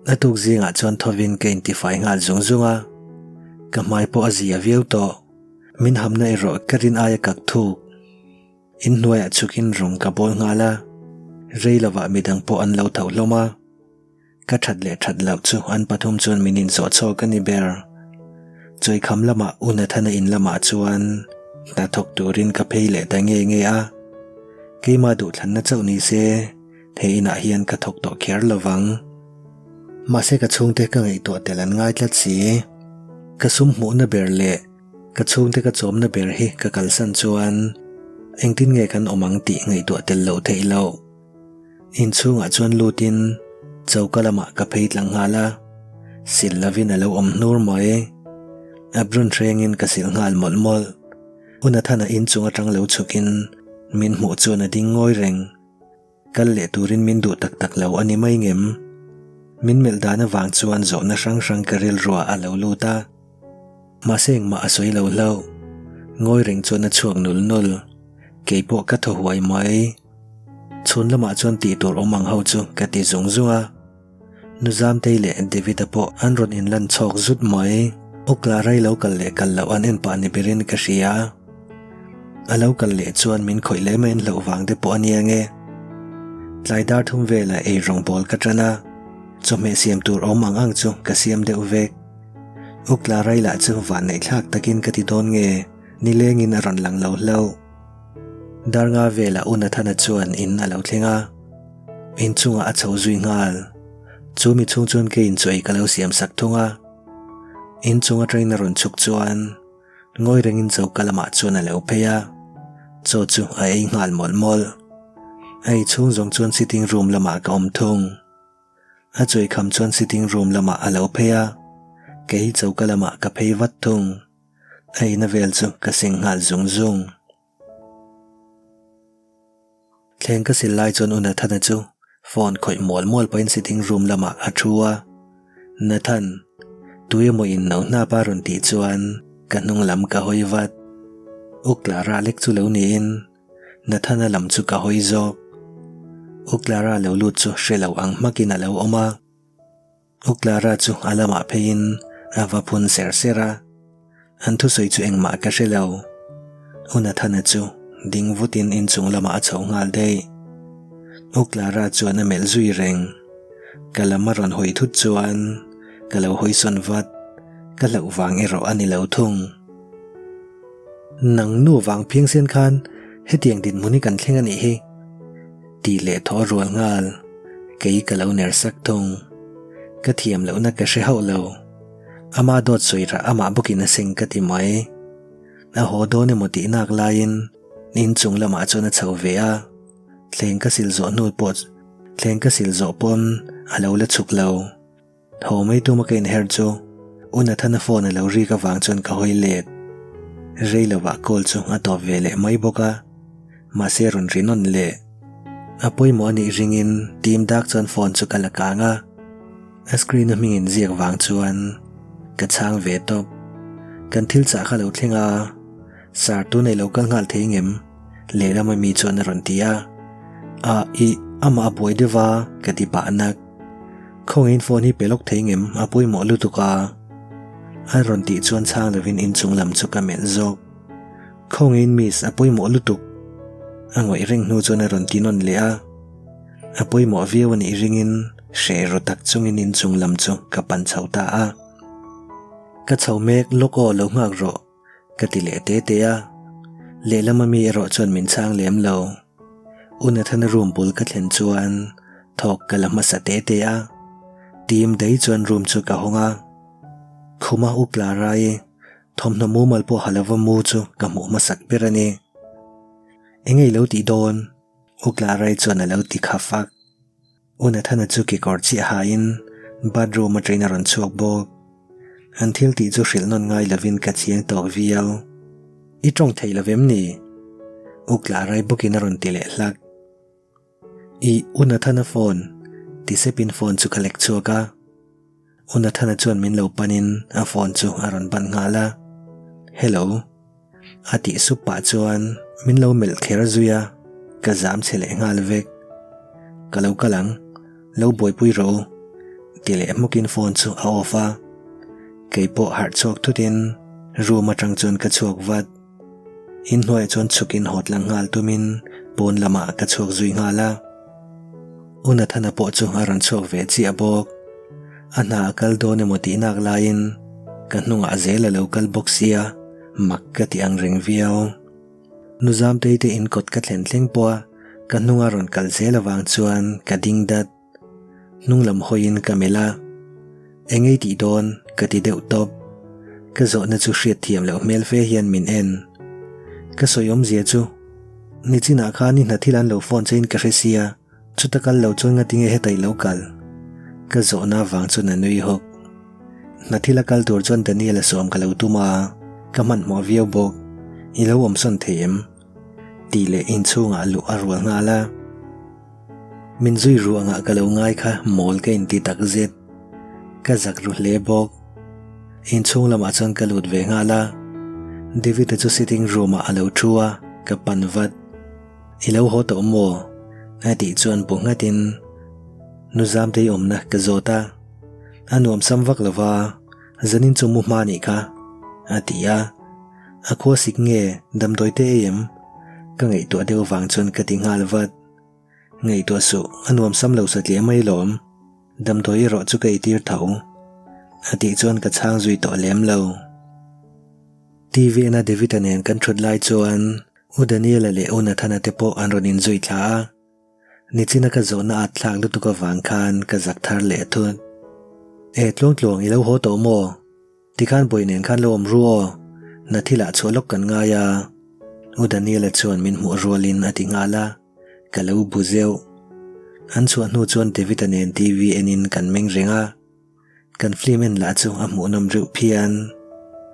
A tuk zingah chuan thovin ka intifai nghal zung zung a, ka hmai pawh a zia viau tawh. Min hamna erawh ka rin aia kak thuk. Inhnuaiah chhukin rawng ka bawl nghal a, rei lovah midang pawh an lo tho hlawm a. Ka that leh that loh chu an pathum chuan min inzawh chhawk a ni ber. Chawikham lamah U Nathana in lamah chuan hna thawk turin ka phei leh ta nge nge a. Keimah duhthlanna chauh ni se he inah hian ka thawk tawh kher lo vang. Mahse ka chhungte ka ngaihtuah tel an ngai tlat si. Ka sum hmuhna ber leh Ka chhungte ka chawmna ber hi ka kalsan chuan engtin nge kan awm ang tih ngaihtuah tel loh theih loh. Inchhungah chuan lutin choka lamah ka phei tlang nghal a, sil lovin a lo awm hnur mai. Apron hrengin ka sil nghal mawlh mawlh. U Nathana inchung atang lo chhukin min hmuh chuan a ding ngawi reng. Kal leh turin min duh tak tak lo a ni mai ngem? Min melh dan avang chuan zawhna hrang hrang ka rilruah a lo lut a. Mahse engmah a sawi lo hlauh. Ngawi reng chuan a chhuak nul nul. Kei pawh ka thaw huai mai. Chhun lamah chuan tih tur awm ang ho chu ka ti zung zung a. Nuzamtei leh David-a pawh an rawn inlan chhawk zut mai. Ukla rai lo kal leh kal loh an en pah ni berin ka hria. A lo kal leh chuan min khawih leh mai an hlauh vang te pawh a nia nge. Tlai dar thum velah ei rawng bawl ka tan a, chawhmeh siam tur awm ang ang chu ka siam deuh vek. Ukla rai lah chu vanneih thlak takin ka ti dawn nge, nilengin a rawn lang lo hlauh. Dar nga velah U Nathana chuan in a lo thleng a. Inchungah a chho zui nghal. Chu mi chhung chuan kei inchawi ka lo siam sak thung a. Inchung atangin a rawn chhuk chuan ngawi rengin choka lamah chuan a lo phei a. Chaw chu a ei nghal mawlh mawlh. A ei chhung zawng chuan sitting room lamah ka awm thung. A chawi kham chuan sitting room lamah a lo phei a. Kei choka lamah ka phei vat thung. A eina vel chu ka seng nghal zung zung. Thleng ka sil lai chuan u Nathana chu phone khawih mual mual pahin sitting room lamah a thu a. Nathan, tu emaw in no hnap a rawn tih chuan ka hnung lam ka hawi vat. U Clara lek chu lo niin Nathana lam chu ka hawi zawk. U Clara lo lut chu hre lo ang hmakin a lo awm a. U Clara chu a lamah pheiin a va phun ser ser a, an thusawi chu engmah ka hre lo. U Nathana chu ding vutin inchung lamah a chho nghal daih. U Clara chuan a melh zui reng. Ka lam a rawn hawi thut chuan ka lo hawi sawn vat, ka hlauh vang erawh a ni lo thung. Nang nu vang phiang sen khan hetiang dinhmun hi kan thleng a nih hi. Tih leh thaw a rual nghal, kei ka lo ner sak thung. Ka thiam lohna ka hre hauh lo. Ama dawt sawi rah amah bawkin a seng ka ti mai. A haw dawn emaw tih nak laiin inchung lamah chuan a chho ve a, thleng ka sil zawh hnu pawh thleng ka sil zawh pawn a lo la chhuk lo. Tho mai tuma ka inher chu U Nathana phone a lo rik avang chuan ka hawi let. Rei lovah call chu a tawp ve leh mai bawk a, mahse rawn ri nawn leh. A pawimawh a nih ringin team dak chuan phone chu ka la kang a, a screen a hming inziak vang chuan ka chhang ve tawp. Kan thil chah kha lo thleng a, Sir tunei lo kal nghal thei ngem? Lehlam ami chuan a rawn ti a, A ih amah a buai deuh a ka ti pah nak. Khawngaihin phone hi pe lawk thei ngem a pawimawh lutuk a. A rawn tih chuan chhang lovin inchung lam chu ka melh zawk. Khawngaihin miss a pawimawh lutuk. A ngawih reng hnu chuan a rawn ti nawn leh a. A pawimawh viau a nih ringin hreh ru tak chungin inchung lam chu ka pan chho ta a. Ka chho mek lawk aw lo nghak rawh ka ti leh te te a. Lehlam ami erawh chuan min chhang lem lo. U Nathana room bul ka thlen chuan thawk ka la hmasa te te a, tim dai chuan room chu ka hawng a. Khuma U Clara-i thawmhnaw mumal pawh ha lova mu chu ka hmuh hmasak ber a ni. Enge i lo tih dawn? U Clara-i chuan a lo ti kha fak. U Nathana chu kekawr chiah hain bathroom atangin a rawn chhuak bawk. An thil tih chu hrilh nawn ngai lovin ka chiang tawh viau. I tawng thei lo vem ni? U Clara-i bawkin a rawn ti leh hlak. I U Nathana phone ti sepin phone chu ka lek chhuak a. U Nathana chuan min lo panin a phone chu a rawn ban nghal a. Hello. A tih sup pah chuan min lo melh kher zui a, ka zam chhe leh nghal vek. Ka lo kal ang, lo buaipui rawh u. Ti leh hmukin phone chu a off a. Kei pawh harh chhuak thutin room atang chuan ka chhuak vat. Inhnuaiah chuan chhukin haw tlang nghal tumin pawn lamah ka chhuak zui nghal a. U Nathana pawh chu a rawn chhuak ve chiah bawk. A hna a kal dawn emaw tih nak laiin ka hnungah zel a lo kal bawk sia, mak ka ti ang reng viau. Nu Zamtei te in kawt ka thlen thleng pawh a ka hnunga rawn kal zel avang chuan ka ding dat. Hnung lam hawiin ka melh a, Eng ei tih dawn? ka ti deuh tawp. Ka zawhna chu hriat thiam loh hmel fe hian min en. Ka sawi awmzia chu, Nichinah khan i hna thil an lo phone chein ka hre sia, chuta kal lo chuan ngatinge heta i lo kal? Ka zawhna avang chuan a nui hawk. Hna thil a kal tur chuan Daniel-a sawm ka lo tum a, ka hmanhmawh viau bawk. I lo awmsawn thei em? Tih leh inchhungah luh a rual nghal a. Min zui ruangah ka lo ngai kha mawl ka inti tak zet. Ka zak ru hle bawk. Inchhung lamah chuan ka lut ve nghal a. David-a chu sitting room-ah a lo thu a, ka pan vat. I lo haw tawh maw? A tih chuan bu nghatin nu Zamtei awmna ka zawt a. A nuam sam vak lo va, zanin chu mu hma nih kha, a ti a. A khua sik nge damdawi te ei em? Ka ngaihtuah deuh vang chuan ka ti nghal vat. Ngaihtuah suh, a nuam sam lo satliah mai lawm. Damdawi erawh chu ka eitir tho. A tih chuan ka chhang zui tawh lem lo. TV ena David-a nen kan thut lai chuan U Daniel-a leh U Nathana te pawh an rawn inzui thla a. Nichina ka zawhna at thlak lutuk avang khan ka zak thar leh thut. E tluangtluang i lo haw tawh maw? Tikhan bawi nen khan lo awm ru aw, na thilah chhuah lawk kan ngai a. U Daniela chuan min hmuh rualin a ti nghal a, ka lo bu zeuh. An chhuah hnu chuan David-a nen TV enin kan meng reng a, kan film en lah chu a hmuhnawm reuh phian.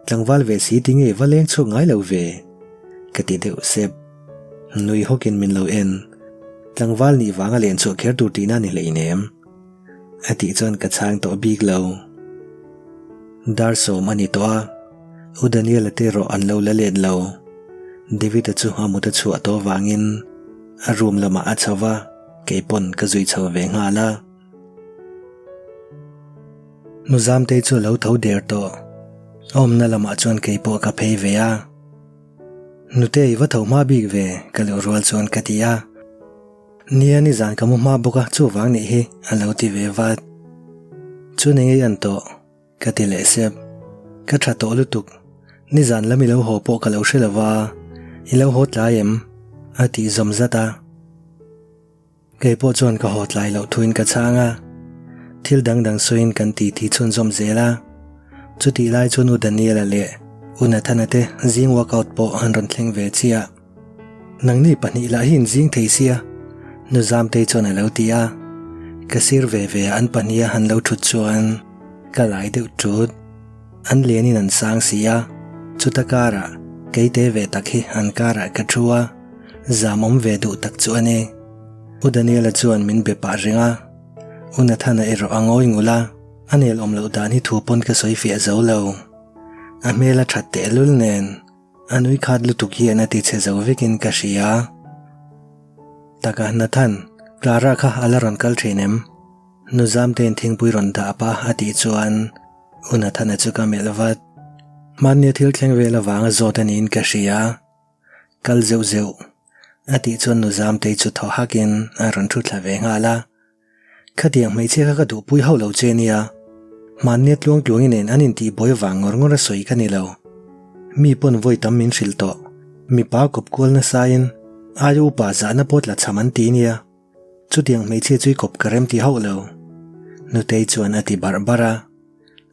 Tlangval ve si ti nge va leng chhuak ngai lo ve? Ka ti deuh sep. Nui hawkin min lo en. Tlangval nih vanga len chhuah kher tur tihna ni hleinem. A tih chuan ka chhang tawh bik lo. Dar sawm a ni tawh a, U Daniel-a te erawh an lo la let lo. David-a chu a mut a chhuah tawh vangin a room lamah a chho va, kei pawn ka zui chho ve nghal a. Nu Zamtei chu a lo tho der tawh. A awmna lamah chuan kei pawh ka phei ve a. Nutei va tho hma bik ve ka luh rual chuan ka ti a. Nia nizan ka mu hma bawk a chuvang nih hi a lo ti ve vat. Chu ni ngei an tawh ka ti leh sep. Ka tha tawh lutuk. Nizan lam i lo haw pawh ka lo hre lo va, i lo haw tlai em? a tih zawm zat a. Kei pawh chuan ka haw tlai loh thuin ka chhang a. Thil dang dang sawiin kan titi chhunzawm zel a. Chutih lai chuan U Daniel-a leh U Nathana te zing workout pawh an rawn thleng ve chiah. Nangni pahnih lah hi in zing thei sia, Nu Zamtei chuan a lo ti a. Ka sir ve ve a an pahniha han lo thut chuan ka lai deuh tut. An lianin an sang si a, chuta karah keite ve tak hi an karah ka thu a, zamawm ve duh tak chu a ni. U Daniela chuan min be pah reng a, U Nathana erawh a ngawi ngul a, a nel awm loh dan hi thu pawn ka sawi fiah zo lo. A hmel a that tehlul nen. A nui khat lutuk hian a ti chhe zo vekin ka hria. Taka Nathan, Clara kha a la rawn kal thin em? Nu Zamtein thingpui rawn dah pa a tih chuan U Nathana chu ka melh vat. Hmannia thil thleng vel avanga zawt a niin ka hria. Kal zeuh zeuh a tih chuan Nu Zamtei chu thaw hakin a rawn thu thla ve nghal a. Khatiang hmeichhia kha ka duhpui hauh lo che nia. Hmannia tluang tluangi nen an intihbuai vang ngawr ngawr a sawi ka ni lo. Mi pawn vawi tam min hrilh tawh. Mipa kawp kual nasain aia upa zahna pawh tla chham an ti nia. Chutiang hmeichhia chu i kawp ka rem ti hauh lo. Nutei chuan a ti barh barh a.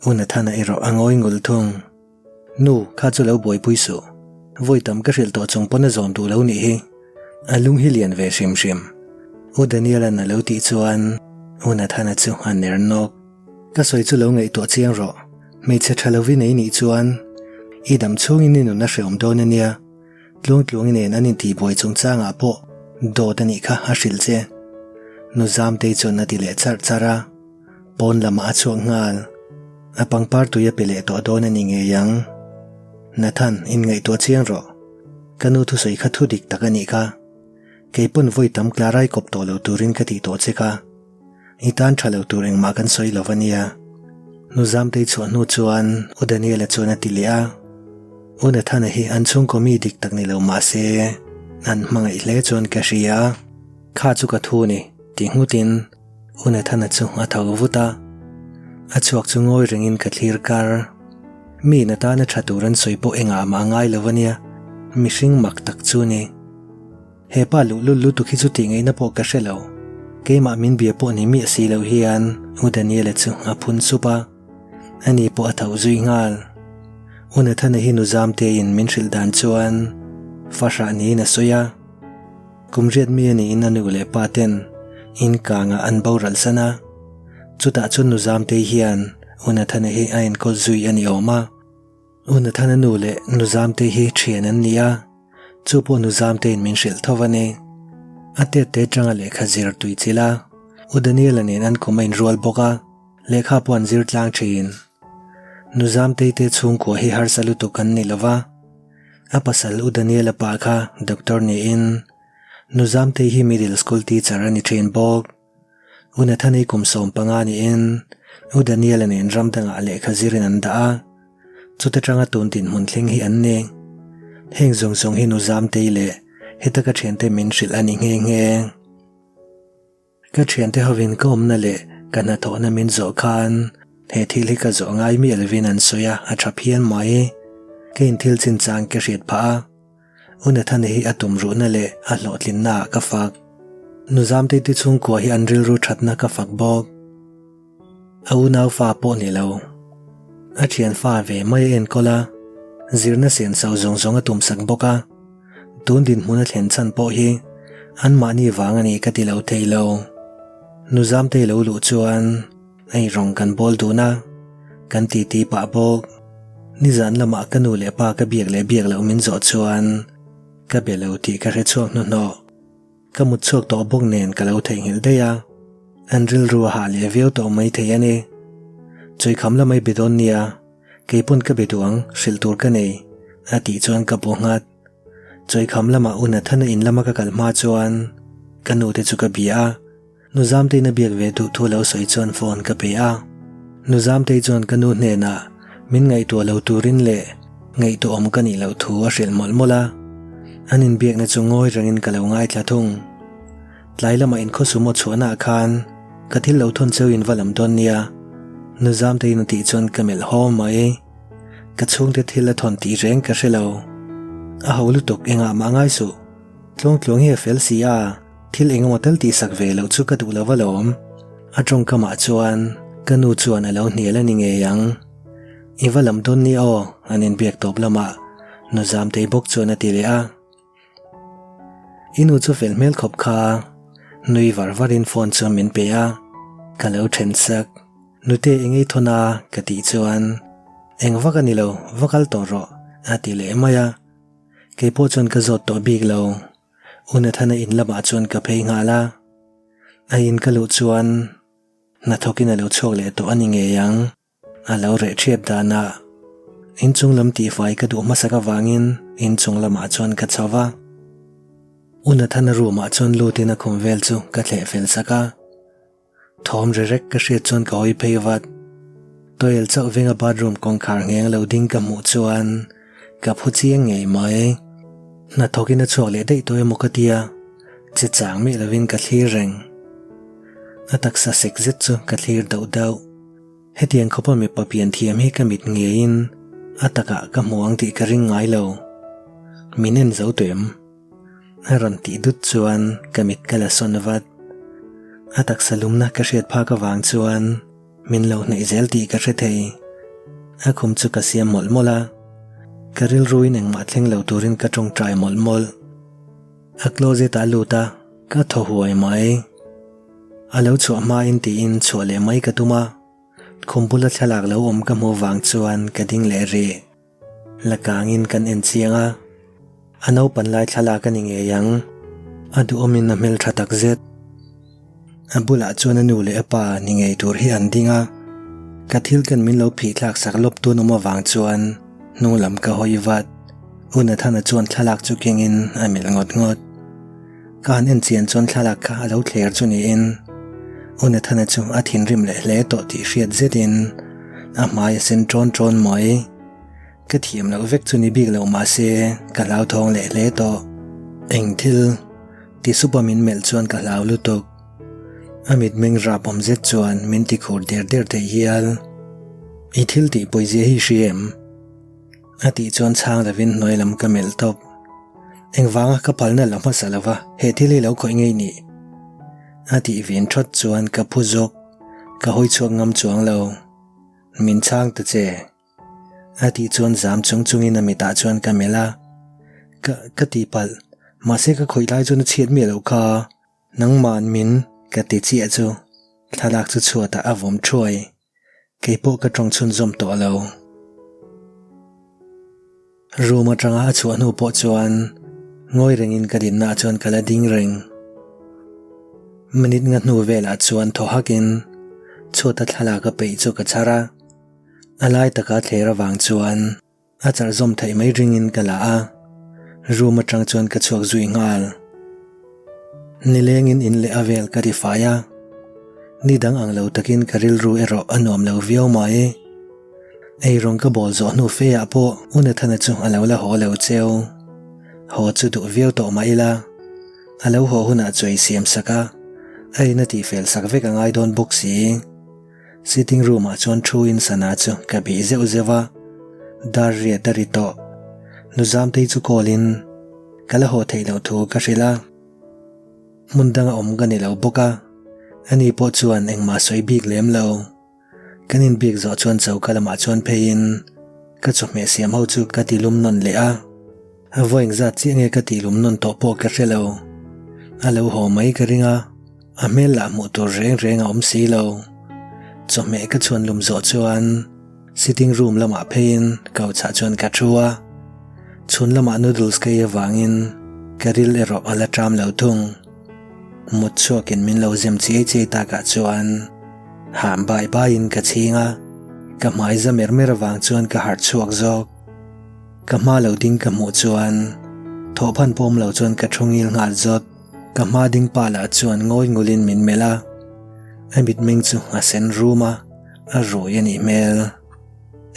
U Nathana erawh a ngawi ngul thung. Nu, kha chu lo buaipui suh. Vawi tam ka hrilh tawh chung pawn a zawm duh lo nih hi. A lung hi lian ve hrim hrim. U Daniel-a'n a lo tih chuan U Nathana chu a ner nawk. Ka sawi chu lo ngaihtuah chiang rawh. Hmeichhe tha lovin ei nih chuan i dam chhungin i nun a hreawm dawn a nia. Tluangtluangi nen an intihbuai chungchangah pawh dawt a nih kha a hrilh che. Nu Zamtei chuan a ti leh charh charh a. Pawn lamah a chhuak nghal. A pangpar tui a pe leh tawh dawn a ni ngei ang. Nathan, inngaihtuah chiang rawh. Ka nu thusawi kha thu dik tak a nih kha. Kei pawn vawi tam Clara-i kawp tawh lo turin ka tih tawh che kha. I tan tha lo tur engmah kan sawi lo a nia. Nu Zamtei chhuah hnu chuan U Daniela chuan a ti leh a. U Nathana hi an chhungkaw mi dik tak ni lo mah se an hmangaih hle chuan ka hria. Kha chu ka thu ni, ti nghutin U Nathana chu a tho vut a. A chhuak chu ngawi rengin ka thlir kar. Mi in atana tha tur an sawi pawh engah mah a ngai lo a nia, mihring mak tak chu ni. He pa luhlul lutuk hi chu tih ngaihna pawh ka hre lo. Keimah min bia pawh ni miah si lo hian U Daniela chu a phun sup a. Ani pawh a tho zui nghal. U Nathana hi nu Zamteiin min hrilh dan chuan fahrah niin a sawi a. Kum riat mi a niin a nu leh pa ten in kangah an boral san a. Chutah chuan nu Zamtei hian U Nathana hi a enkawl zui a ni awm a. U Nathana nu leh nu Zamtei hi thian an ni a, chu pawh nu Zamteiin min hrilh tho a ni. A tet te atanga lehkha zir tui chilh a, U Daniela nen an kum a inrual bawk a, lehkha pawh an zir tlang thin. Nu Zamtei te chhungkua hi harsa lutuk an ni lova, a pasal U Daniela pa kha doctor niin Nu Zamtei hi middle school teacher a ni thin bawk. U Nathani kum 15 niin U Daniela nen ram dangah lehkha zirin an dah a, chuta tanga tun dinhmun thleng hi an ni. Heng zawng zawng hi Nu Zamtei leh heta ka thiante min hrilh a ni nghe nghe. Ka thiante hovin ka awmna leh ka hnathawhna min zawh khan he thil hi ka zawh ngai miah lovin an sawi a, a tha phian mai. Ka inthil chinchang ka hriat phah a. U Nathana hi a tumruhna leh a hlawhtlinna ah ka fak. Nu Zamtei te chhungkua hi an rilru thatna ka fak bawk. A unau fa pawh ni lo. A thian fa ve mai a enkawl a, zirna senso zawng zawng a tumsak bawk a. Tun dinhmun a thlen chhan pawh hi anmahni vang a ni ka ti lo thei lo. Nu Zamtei lo luh chuan Ei rawng kan bawl dun a, kan titi pah bawk. Nizan lamah ka nu leh pa ka biak leh biak loh min zawh chuan ka be lo tih ka hre chhuak hnuhnawh. Ka mut chhuak tawh bawk nen ka lo theihnghilh daih a, an rilru a hah leh viau tawh mai thei a ni. Chawikham lamai be dawn nia, kei pawn ka be duh ang, hrilh tur ka nei, a tih chuan ka bu nghat. Chawikham lamah U Nathana in lama ka kal hma chuan ka nu te chu ka bia a. Nu Zamteiin a biak ve duh thu lo sawi chuan phone ka pe a. Nu Zamtei chuan ka nu hnenah min ngaihtuah lo turin leh ngaihtuahawm ka nih loh thu a hrilh mawlh mawlh a. An inbiakna chu ngawi rengin ka lo ngaithla thung. Tlai lamah inkhawsumaw chhuahnaah khan ka thil lo thawn cheu in va lam dawn nia, Nu Zamteiin a tih chuan ka melh haw mai. Ka chhungte thil a thawn tih reng ka hre lo. A ho lutuk engah mah ngai suh. Tluangtluang hi a fel si a. Thil engemaw tel tihsak ve loh chu ka duh lo alawm. A tawngkamah chuan ka nu chuan a lo hnial a ni ngei ang. I va lam dawn ni aw, an inbiak tawp lamah nu Zamtei bawk chuan a ti leh a. I nu chu fel hmel khawp kha, nui var varin phone chu min pe a, ka lo then sak. Nute eng ei thawn a ka tih chuan eng vak a ni lo, va kal tawh rawh a ti leh mai a. Kei pawh chuan ka zawt tawh bik lo. U Nathana in lamah chuan ka phei nghal a, a in ka luh chuan hnathawkin a lo chhuak leh tawh a ni ngei ang, a lo reh ṭhiap danah inchung lam tihfai ka duh hmasak avangin inchung lamah chuan ka chho va. U Nathana room ah chuan lutin a khum vel chu ka thleh fel sak a. Thawm ri rek ka hriat chuan ka hawi phei vat. Toiel chauh venga bathroom kawngkhar ngheng lo ding ka hmuh chuan ka phu chiang ngei mai. Hnathawkin a chhuak leh daih tawh emaw ka tia, che chang miah lovin ka thlir reng. A taksa sek zet chu ka thlir dauh dauh. Hetiang khawpa mipa pian thiam hi ka mit ngeiin a takah ka hmu ang tih ka ring ngai lo. Min en zo tawh em? A rawn tih dut chuan ka mit ka la sawn vat. A taksa lumna ka hriat phak avang chuan min lo hnaih zel tih ka hre thei. A khum chu ka siam mawlh mawlh a, ka rilruin engmah thleng lo turin ka tawngtai mawlh mawlh. A closet ah a lut a, ka thaw huai mai. A lo chhuah hmain tiin chhuah leh mai ka tum a, khum bula thlalak lo awm ka hmuh vang chuan ka ding leh rih. La kangin kan en chiang a, a naupan lai thlalak a ni ngei ang, a duhawmin a hmeltha tak zet. A bulah chuan a nu leh a pa ni ngei tur hi an ding a, ka thil ken min lo phih thlak sak lawp tun awm avang chuan hnung lam ka hawi vat. U Nathana chuan thlalak chu kengin a melh ngawt ngawt. Ka han en chian chuan thlalak kha a lo thler chu niin. U Nathana chu a thinrim leh hle tawh tih hriat zetin a hmai a sen ṭawn ṭawn mai. Ka thiam loh vek chu ni bik lo mahse ka hlauthawng leh hle tawh. Eng thil ti supa min melh chuan ka hlau lutuk. A mitmeng rap awm zet chuan min ti khur der der thei hial. I thil tih pawizia hi hria em? A tih chuan chhang lovin hnuai lam ka melh tawp. Engvanga ka palna la hmasa lova he thil hi lo khawih ngei ni? A tih vin thawt chuan ka phu zawk, ka hawi chhuak ngam chuang lo. Min chhang ta che. A tih chuan zam chung chungin a mitah chuan ka melh a. Ka, ka tihpalh, mahse ka khawih lai chuan a chhiat miah loh kha. Nangma'n min ka ti chiah chu thlalak chu chhuatah a vawm thuai. Keipawh ka tawng chhunzawm tawh lo. Room atanga a chhuah hnu pawh chuan ngawi rengin ka dinnaah chuan ka la ding reng. Minute nga hnu velah chuan thaw hakin chhuata thlalak a peih chu ka chhar a. A lai taka thler avang chuan A charh zawm theih mai ringin ka la a, room atang chuan ka chhuak zui nghal. Nilengin in leh a vel ka ti fai a, ni dang ang lo takin ka rilru erawh a nuam lo viau mai. Eirawng ka bawl zawh hnu fe ah pawh U Nathana chu a lo la haw lo cheu. Haw chu duh viau tawh mah ila, a lo haw hunah chu ei siam sak a, a in a tihfel sak vek a ngai dawn bawk si. Sitting room ah chuan thu in sana chu ka bih zeuh zeuh a, dar riat a ri tawh. Nu Zamtei chu call in ka la haw theih loh thu ka hrilh a, hmun danga awm ka ni lo bawk a, ani pawh chuan engmah sawi bik lem lo. Kan inbik zawh chuan choka lamah chuan phei in ka chawhmeh siam ho chu ka ti lum nawn leh a, a vawi engzat chiah nge ka tih lum nawn tawh pawh ka hre lo. A lo haw mai ka ring a. A hmel lah hmuh tur reng reng a awm si lo. Chawhmeh ka chhuan lum zawh chuan sitting room lamah pheiin couch ah chuan ka thu a. Chhun lamah noodles ka ei avangin ka ril erawh a la ṭam lo thung. Mut chhuakin min lo zem chiai chiai takah chuan hah bai baiin ka chhing a, ka hmai za mer mer avang chuan ka harh chhuak zawk. Ka hma lo ding ka hmuh chuan thawhphan pawm lo chuan ka thu ngil nghal zawt. Ka hma ding pa lah chuan ngawi ngulin min melh a, a mitmeng chu a sen rum a, a rui a nih hmel.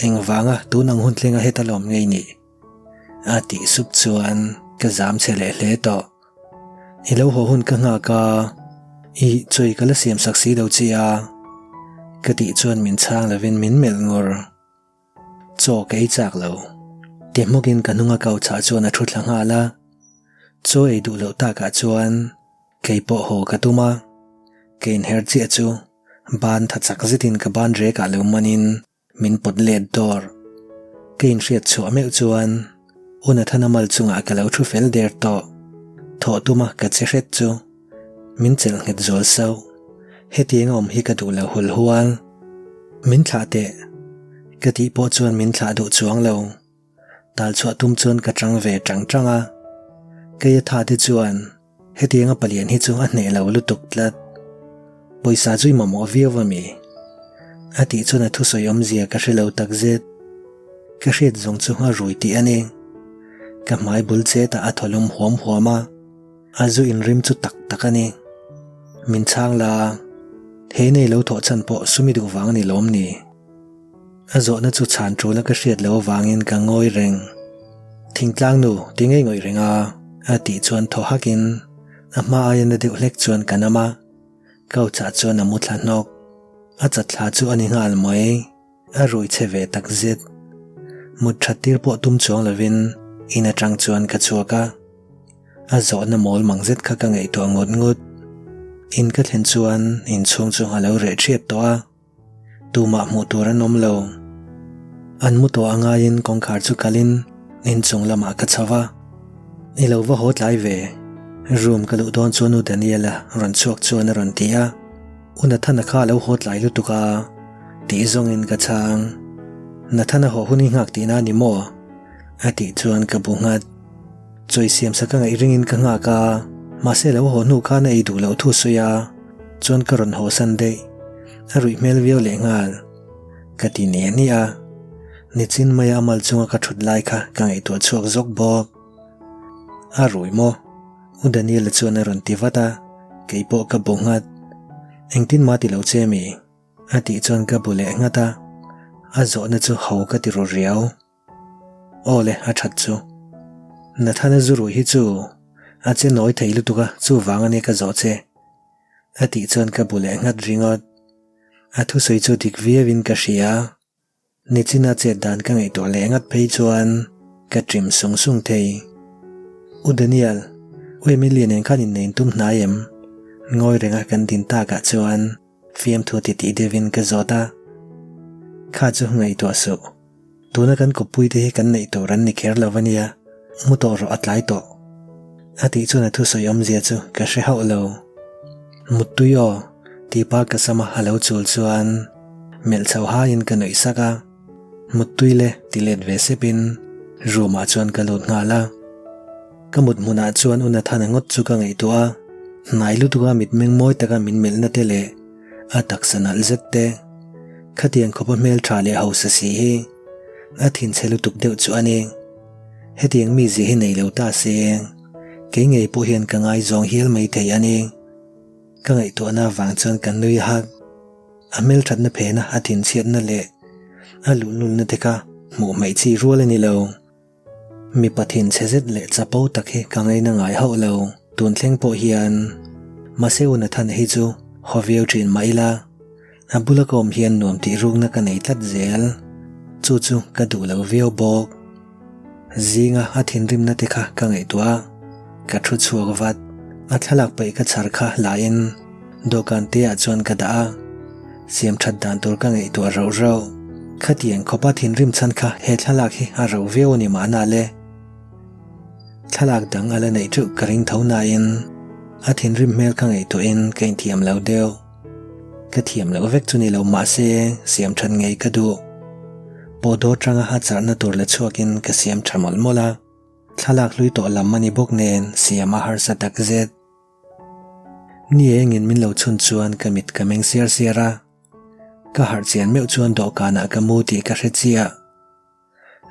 Engvanga tun ang hun thlenga heta lawm ngei nih? A tih sup chuan ka zam che leh hle tawh. I lo haw hun ka nghak a, i chawi ka la siam sak si lo che a, ka tih chuan min chhang lovin min melh ngur. Chaw ka ei chak lo. Ti hmawkin ka hnunga kau chah chuan a thu thla nghal a. Chaw ei duh loh takah chuan kei pawh haw ka tum a. Ka inher chiah chu ban tha chak zetin ka ban rekah lo manin min pawt let dawr. Ka inhriat chhuah meuh chuan U Nathana mal chungah ka lo thu fel der tawh. Thawh tuma ka che hret chu Min chelh nghet zual sauh. Hetiang a awm hi ka duh lo hul hual. Min thlah teh. Ka tih pawh chuan min thlah duh chuang lo. Tal chhuah tum chuan ka tang ve tang tang a. Kei a tha te chuan hetiang a palian hi chu a hneh lo lutuk tlat. Pawisa chu i mamawh viau a mi? A tih chuan a thusawi awmzia ka hre lo takzet. Ka hriat zawng chu a rui tih a ni. Ka hmai bul chetah a thaw lum huam huam a. A zu inrim chu tak tak a ni. Min chhang la, he nei lo thawh chhan pawh sumi duh vang a ni lawm ni? A zawhna chu chhan tul a ka hriat loh avangin ka ngawi reng. Thingtlang nu, ti ngei ngawih reng a, a tih chuan thaw hakin a hma aia na deuh hlek chuan ka nam a. Couch ah chuan a mu thla hnawk. A chatthla chu a ni nghal mai. A rui che ve tak zet. Mut that tir pawh tum chuang lovin in atang chuan ka chhuak a. A zawhna mawl mang zet kha ka ngaihtuah ngut ngut. In ka thlen chuan inchhung chu a lo reh thiap tawh a. Tumah hmuh tur an awm lo. An mu tawh a ngaiin kawngkhar chu kalin inchung lamah ka chho va. I lo va haw tlai ve. Room ka luh dawn chuan U Daniela rawn chhuak chuan a rawn ti a. U Nathana kha a lo haw tlai lutuk a, tih zawngin ka chhang. Nathana haw hun i nghak tihna a ni maw? A tih chuan ka bu nghat. Chawi siam sak a ngaih ringin ka nghak a, mahse lo haw hnu khan a ei duh loh thu sawi a, chuan ka rawn haw san daih. A ruih hmel viau leh nghal. Ka ti nia nia a, nichin maia a mal chunga ka thut lai kha ka ngaihtuah chhuak zawk bawk. A rui maw? U Daniela chuan a rawn ti vat a, keipawh ka bu nghat. Engtin mah ti lo che mi? A tih chuan ka bu leh nghat a, a zawhna chu ho ka ti ru riau. Aw le, a that chu. Nathana zu rui hi chu a che nawi thei lutuk a, chuvang a nia ka zawh che. A tih chuan ka bu leh nghat ringawt. A thusawi chu dik viauin ka hria. Nichina chet dan ka ngaihtuah leh ngat phei chuan ka trim sung sung thei. U Daniel, U Emilia nen khan inneih tum hnai em? Ngawi renga kan din takah chuan fiamthu titih deuhin ka zawt a. Kha chu ngaihtuah suh. Tuna kan kawppui te hi kan neih tur an ni kher lo a nia, mu tawh rawh a tlai tawh. A tih chuan a thusawi awmzia chu ka hre hauh lo. Muttui aw, tih pa ka sama a lo chul chuan melh chho haiin ka nuih sak a. Muttui le ti let ve sepin room ah chuan ka lut nghal a. Ka mut hmunah chuan U Nathana ngawt chu ka ngaihtuah a, hnai lutuka mitmeng mawi taka min melhna te leh a taksa nalh zet te, khatiang khawpa hmeltha leh hausa si hi a thinchhe lutuk deuh chu a ni. Hetiang mizia hi nei lo ta se, kei ngei pawh hian ka ngaizawng hial mai thei a ni. Ka ngaihtuahna avang chuan ka nui hak. A hmelthatna phena a thinchhiatna leh a luhlulna te kha hmuh hmaih chi rual a ni lo. Mipa thinchhe zet leh chapo tak hi ka ngaina ngai hauh lo, tun thleng pawh hian. Mahse U Nathan hi chu haw viau thin mah ila, a bula ka awm hian nuam tih rukna ka nei tlat zel. Chu chu ka duh lo viau bawk. Zinga a thinrimna te kha ka ngaihtuah a, ka thu chhuak vat. A thlalak paih ka chhar kha hlain dawhkan te ah chuan ka dah a, siam that dan tur ka ngaihtuah rauh rauh. Khatiang khawpa thinrim chhan kha he thlalak hi a rauh viau a ni mahna le. Thlalak dang a la neih teuh ka ring tho nain a thinrim hmel ka ngaihtuahin ka inthiam lo deuh. Ka thiam loh vek chu ni lo mahse siam that ngei ka duh. Pawhdawr tanga a charhna tur la chhuakin ka siam tha mawlh mawlh a, thlalak hlui tawh lam a ni bawk nen siam a harsa takzet. Ni engin min lo chhun chuan ka mit ka meng siar siar a, ka harh chian meuh chuan dawhkanah ka mu tih ka hre chiah.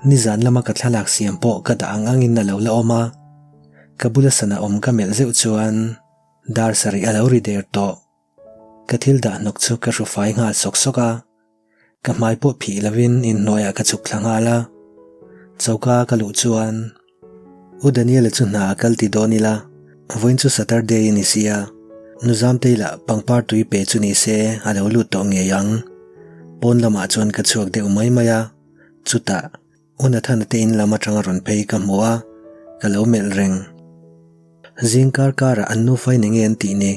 Nizan lama ka thlalak siam pawh ka dah ang angin a lo la awm a, ka bula sana awm ka melh zeuh chuan dar sarih a lo ri der tawh. Ka thil dah hnawk chu ka hru fai nghal sawk sawk a, ka hmai pawh phih lovin inhnuaiah ka chhuk thla nghal a. Choka ka luh chuan U Daniela chu hna a kal ti dawn ila, vawiin chu Saturday a ni sia, Nu Zamtei lah pangpar tui pe chu ni se a lo lut tawh ngei ang. Pawn lamah chuan ka chhuak deuh mai mai a, chutah U Nathana te in lam atanga rawn phei ka hmu a, ka lo melh reng. Zing kar karah an nufa in enge an tih ni?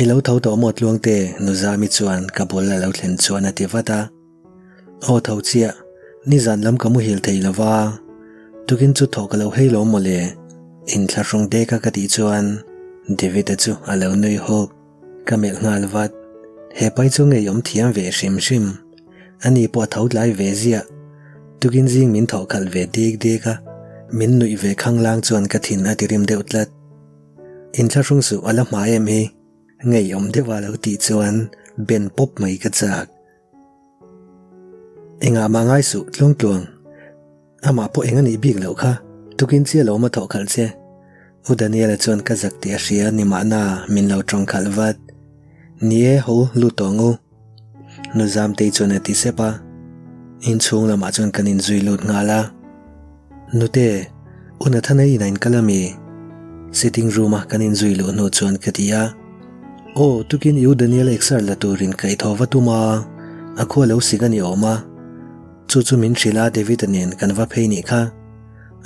I lo tho tawh maw Tluangte? Nu Zami chuan ka bul a lo thlen chuan a ti vat a. Aw tho chiah, nizan lam ka muhil thei lo va, tukin chu thawh ka lo hei lo mawle, inthlahrung dek a ka tih chuan David-a chu a lo nui hawk. Ka melh nghal vat. He pai chu ngeiawm thiam ve hrim hrim. Ani pawh a tho tlai ve ziah. Tukin zing min thawh khalh ve dik dik a, min nuih ve khanglang chuan ka thin a ti rim deuh tlat. Inthlahrung suh a la hma em hi? Ngeiawm deuh a lo tih chuan ben pawp mai ka chak. Engah mah ngai suh tluang tluang. Amah pawh eng a nih bik loh kha, tukin chiah lo ma thawh khalh che. U Daniela chuan ka zak tih a hria ni mahna min lo tawng khalh vat. Ni e, ho lut tawh ang u. Nu Zamtei chuan a ti sep a. Inchhung lamah chuan kan inzui lut nghal a. Nute, U Nathana inah in kal ami? Sitting room a kan inzui luh hnu chuan ka ti a. Aw, tukin i U Daniela exer la turin kaihthawh va tum a, a khua lo sik a ni awm a. Chu chu min hrilh a David-a nen kan va phei nih kha.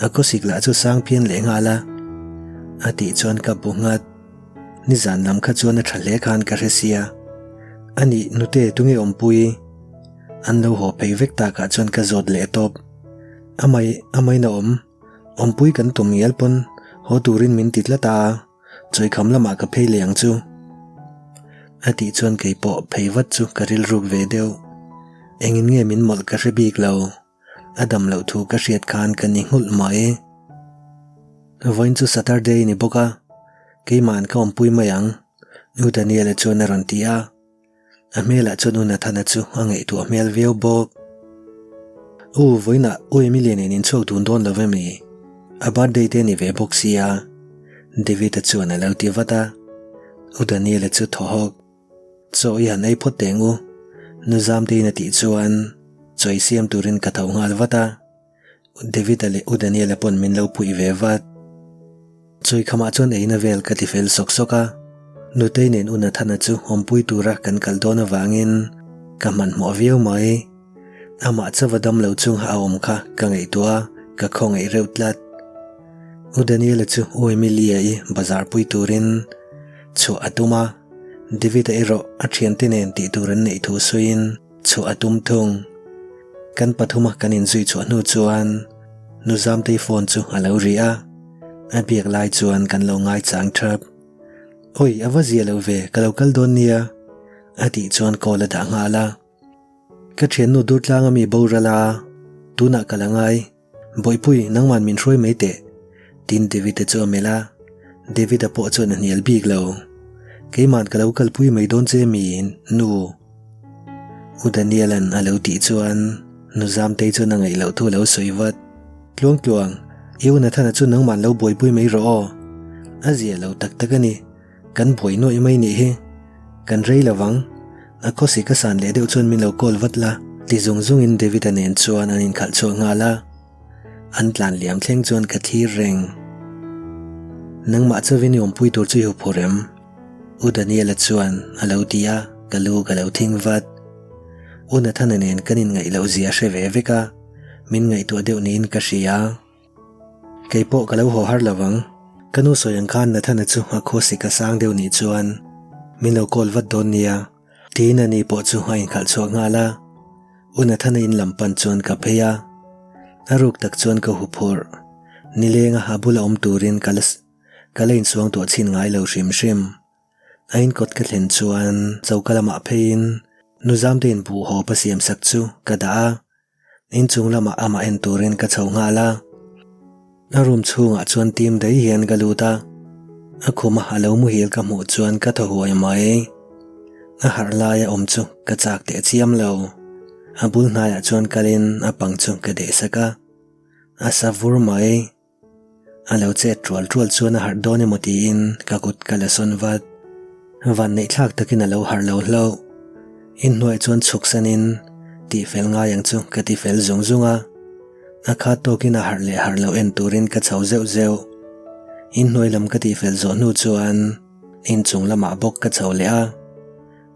A khawsik lah chu sang phian leh nghal a. A tih chuan ka bu nghat. Nizan lam kha chuan a tha hle khan ka hre sia. A nih nute tunge awmpui? An lo haw phei vek takah chuan ka zawt leh tawp. Amai, amain a awm. Awmpui kan tum ngial pawn haw turin min ti tlat a. Chawikham lamah ka phei leh ang chu. A tih chuan kei pawh phei vat chu ka rilruk ve deuh. Engin nge min mawlh ka hre bik lo. A dam loh thu ka hriat khan ka ni nghulh mai. Vawiin chu Saturday ni bawk a, keima'n ka awmpui mai ang, U Daniel-a chuan a rawn ti a. A hmelah chuan U Nathana chu a ngaihtuah hmel viau bawk. U, vawiinah U Emilia nen inchhuak dun dawn lo emi? A birthday te a ni ve bawk sia. David-a chuan a lo ti vat a. U Daniel-a chu thaw hawk. Chaw i han ei phawt teng u, Nu Zamteiin a tih chuan chaw i siam turin ka tho nghal vat a, U David-a leh U Daniel-a pawn min lo puih ve vat. Chawi khamah chuan eina vel ka ti fel sawk sawk a, Nutei nen U Nathana chu awmpui tura kan kal dawn avangin ka hmanhmawh viau mai. Amah chauha dam lo chung a awm kha ka ngaihtuah a, ka khawngaih reuh tlat. U Daniel-a chu U Emilia-i bazar pui turin chhuah a tum a, David-a erawh a thiante nen tih tur an neih thu sawiin chhuah a tum thung. Kan pathuma kan inzui chhuah hnu chuan Nu Zamtei phone chu a lo ri a, a biak lai chuan kan lo ngaichang thap. Awi, a va zia lo ve, ka lo kal dawn nia, a tih chuan call a dah nghal a. Ka thiannu Durtlang a mi boral a, tunah ka la ngai. Bawihpui, nangman min hruai mai teh, tin David-a chu a melh a. David-a pawh chuan a hnial bik lo. Keiman ka lo kalpui mai dawn che mi, nu. U Daniel-a'n a lo tih chuan nu Zamtei chuan a ngaih loh thu a lo sawi vat. Tluang tluang, i u Nathana chu nangman lo buaipui mai rawh aw. A zia lo tak tak a ni. Kan buai nuaih mai nih hi. Kan rei lo vang. A khawsi ka san leh deuh chuan min lo call vat la, ti zung zungin David-a nen chuan an inkhalh chhuak nghal a. An tlan liam thleng chuan ka thlir reng. Nangmah chauhin i awmpui tur chu i huphur em? U Daniel-a chuan a lo ti a, ka lu ka lo thing vat. U Nathana nen kan inngaih loh zia a hre ve vek a, min ngaihtuah deuh niin ka hria. Kei pawh ka lo haw har lo vang. Ka nu sawi ang khan Nathana chu a khawsik a sang deuh nih chuan min lo call vat dawn nia tiin ani pawh chu a inkhalh chhuak nghal a. U Nathana in lam pan chuan ka phei a, a ruk tak chuan ka huphurh. Nilenga a bula awm turin ka la ka la insuang tuah chhin ngai lo hrim hrim. A inkawt ka thlen chuan choka lamah pheiin nu Zamtein buhhawp a siamsak chu ka dah a. Inchung lamah amah en turin ka chho nghal a, a room chhungah chuan tim daih hian ka lut a, a khuma a lo muhil ka hmuh chuan ka thaw huai mai. A harh laia awm chu ka chak teh chiam lo. A bul hnaiah chuan kalin a pang chu ka deh sak a, a sa vur mai. A lo chet tual tual chuan a harh dawn emaw tiin ka kut ka la sawn vat. Van neih thlak takin a lo harh lo hlauh. Inhnuai chuan chhuk sanin tihfel ngai ang chu ka ti fel zung zung a. A khat tawkin a harh leh harh loh en turin ka chho zeuh zeuh. Inhnuai lam ka tihfel zawh hnu chuan inchung lamah bawk ka chho leh a.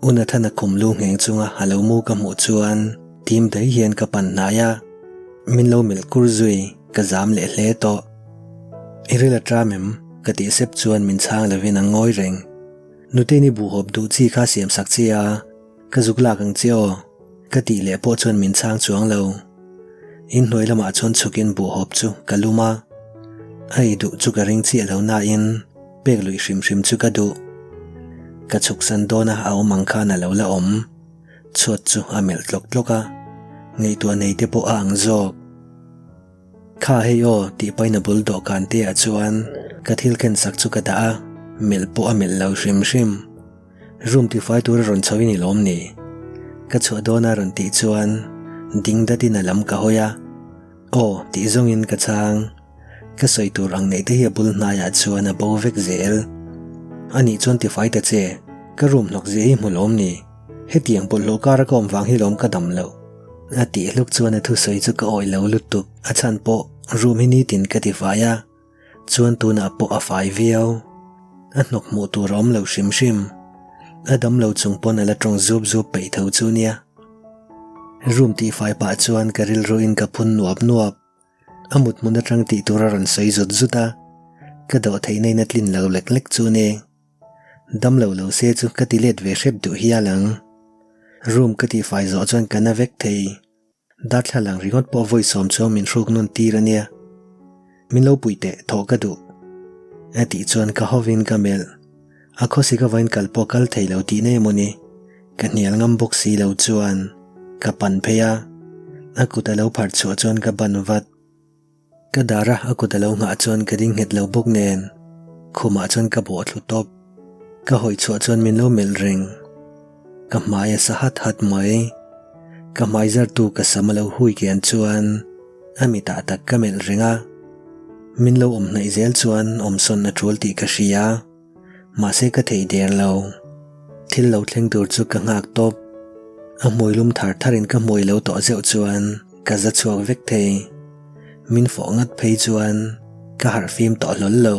U Nathana khum lu ngheng chunga a lo mu ka hmuh chuan tim daih hian ka pan hnai a, min lo melh kur zui ka zam leh hle tawh. I ril a ṭam em? ka tih sep chuan min chhang lovin a ngawi reng. Nuteni buhhawp duh chi kha siam sak che a, ka zuk lak ang che aw, ka tih leh pawh chuan min chhang chuang lo. Inhnuai lamah chuan chhukin buhhawp chu ka lum a, a ei duh chu ka ring chiah lo nain, Pek luih hrim hrim chu ka duh. Ka chhuksan dawn a, a awm ang khan a lo la awm. Chhuat chu a melh tlawk tlawk a, ngaihtuah nei te pawh a ang zawk. Kha hei aw tih pain a bul dawhkan te ah chuan ka thil ken sak chu ka dah a, melh pawh a melh lo hrim hrim. Room tifai tur a rawn chho i ni lawm ni? Ka chhuah dawn a rawn tih chuan ding datin a lam ka hawi a. Aw tih zawngin ka chhang. Ka sawi tur ang neih te hi a bul hnaiah chuan a bo vek zel. Anih chuan tifai ta che, ka room hnawk zia hi hmu lawm ni? Hetiang bawlhhlawh kara ka awm vang hi lawm ka dam loh. A tih hluk chuan a thusawi chu ka awih lo lutuk, a chhan pawh room hi nitin ka tifai a, chuan tunah pawh a fai viau. A hnawk hmuh tur a awm lo hrim hrim. A dam lo chung pawn a la tawng zup zup peih tho chu nia. Room tihfai pah chuan ka rilruin ka phun nuap nuap. A mut hmun atang tih tur a rawn sawi zut zut a, ka dawh theihna in a tlin lo lek lek chu ni. Dam lo lo se chu ka ti let ve hrep duh hial ang. Room ka tihfai zawh chuan ka na vek thei. Darthlalang ringawt pawh vawi sawm chuang min hruk nawn tir a nia. Min lo puih teh, thawh ka duh. A tih chuan ka hovin ka melh. A khawsik avain kal pawh kal thei lo tih na emaw ni? Ka hnial ngam bawk si lo chuan ka pan phei a, a kut a lo phar chhuah chuan ka ban vat. Ka dar a a kut a lo nghah chuan ka ding nghet lo bawk nen khumah chuan ka bawh thlu tawp. Ka hawi chhuah chuan min lo melh reng. Ka hmai a sa hat hat mai. Ka hmai zartu ka sam a lo hui kian chuan a mitah tak ka melh reng a. Min lo awm hnaih zel chuan awmsawn a tul tih ka hria. Mahse ka thei der lo. Thil lo thleng tur chu ka nghak tawp. A hmui lum thar tharin ka hmui lo tawh zeuh chuan ka za chhuak vek thei. Min fawh ngat phei chuan ka harh fim tawh hlawl lo.